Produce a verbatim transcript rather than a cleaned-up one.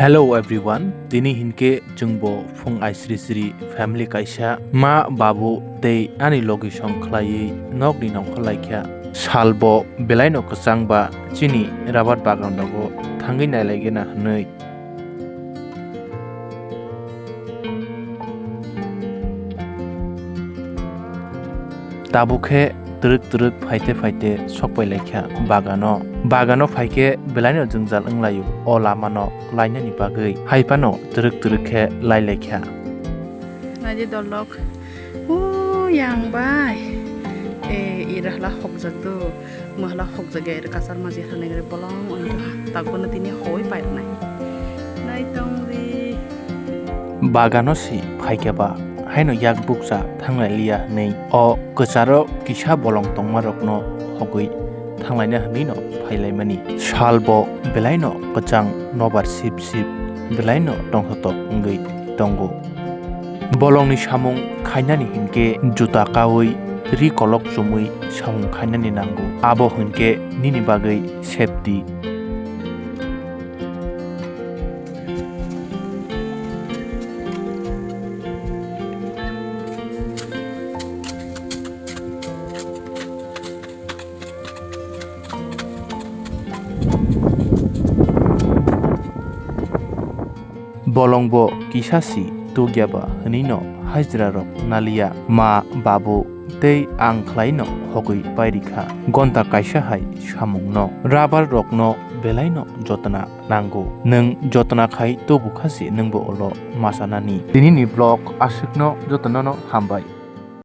Hello everyone, tini hinkhe chwngbo phung aisri sri family kaisa, ma, babu tei ani logi song khlaiwi nokni nongkhor laikha. Salbo belaino kwchang ba chini rabar bagan rogo thangwi nailaigena hwnwi. Tabuk khe twrwk twrwk phaite phaite sokpai laikha bagano. Bagano phaikhe belaino jwngjal wnglaio o lamano lainani bagwi. Haiphano twrwk twrwk khe lai laikha. Naidi dolok. O yang bai. E, ira hla hokjak do. Mo hla hokjak ya, ira kasar maji hla nai bolong oi do. Takbo na tini hoi pai nai. Nai tong di. Bagano si phaikhe ba, haino yak bukcha thanglai liya hwnwi o kwcharo kisa bolong tongma rokno hogwi thanglaina hwnwi no phailaimani. Salbo belaino kwchang nobar sip sip belaino tongthotok wngwi tongo. Bolongni samung khainani hinkhe juta kaui, ri kolok chumui samung khainani nango. Abo hinkhe nini bagwi safety. Bolongbo kisa si tugya ba hwnwi no hajra rok naliya, ma, babu tei ang khlai no hogwi pairikha. Gonta kaisa hai samung no, rabar rok no belai no jotna nango. Nwng jotna khai tubukha si nwngbo ulo masanani. Tini ni vlog aswk no jotono no hambai.